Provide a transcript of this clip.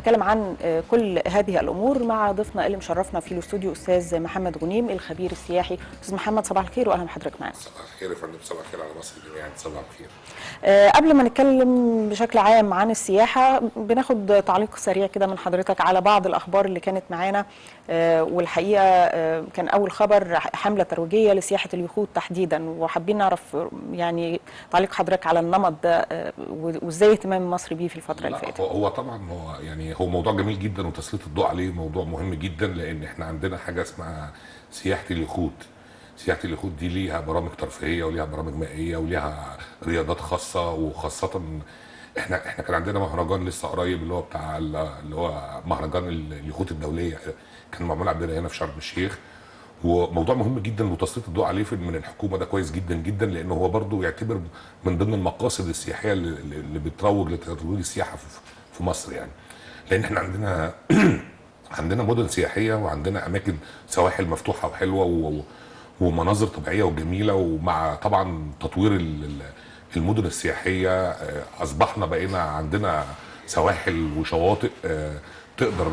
هنتكلم عن كل هذه الامور مع ضيفنا اللي مشرفنا في الاستوديو، استاذ محمد غنيم الخبير السياحي. استاذ محمد، صباح الخير واهلا بحضرتك معنا. صباح الخير يا فندم، صباح الخير على مصر جميعا، صباح الخير. قبل ما نتكلم بشكل عام عن السياحة، بناخد تعليق سريع كده من حضرتك على بعض الأخبار اللي كانت معانا. والحقيقة كان أول خبر حملة ترويجية لسياحة اليخوت تحديدا، وحابين نعرف يعني تعليق حضرتك على النمط ده، وإزاي اهتمام مصر بيه في الفترة اللي لا، فاتت. هو طبعا هو يعني هو موضوع جميل جدا، وتسليط الضوء عليه موضوع مهم جدا، لان احنا عندنا حاجة اسمها سياحة اليخوت. سياحة اليخوت دي ليها برامج ترفيهية وليها برامج مائية وليها رياضات خاصه، وخاصة احنا كان عندنا مهرجان لسه قريب اللي هو بتاع اللي هو مهرجان اليخوت الدوليه، كان معمول عندنا هنا في شرم الشيخ. وموضوع مهم جدا، وتسليط الضوء عليه من الحكومة ده كويس جدا جدا، لانه هو برضو يعتبر من ضمن المقاصد السياحية اللي بتروج لترويج السياحة في مصر يعني. لان احنا عندنا مدن سياحية، وعندنا اماكن سواحل مفتوحة وحلوه ومناظر طبيعية وجميله، ومع طبعا تطوير المدن السياحية، اصبحنا بقينا عندنا سواحل وشواطئ تقدر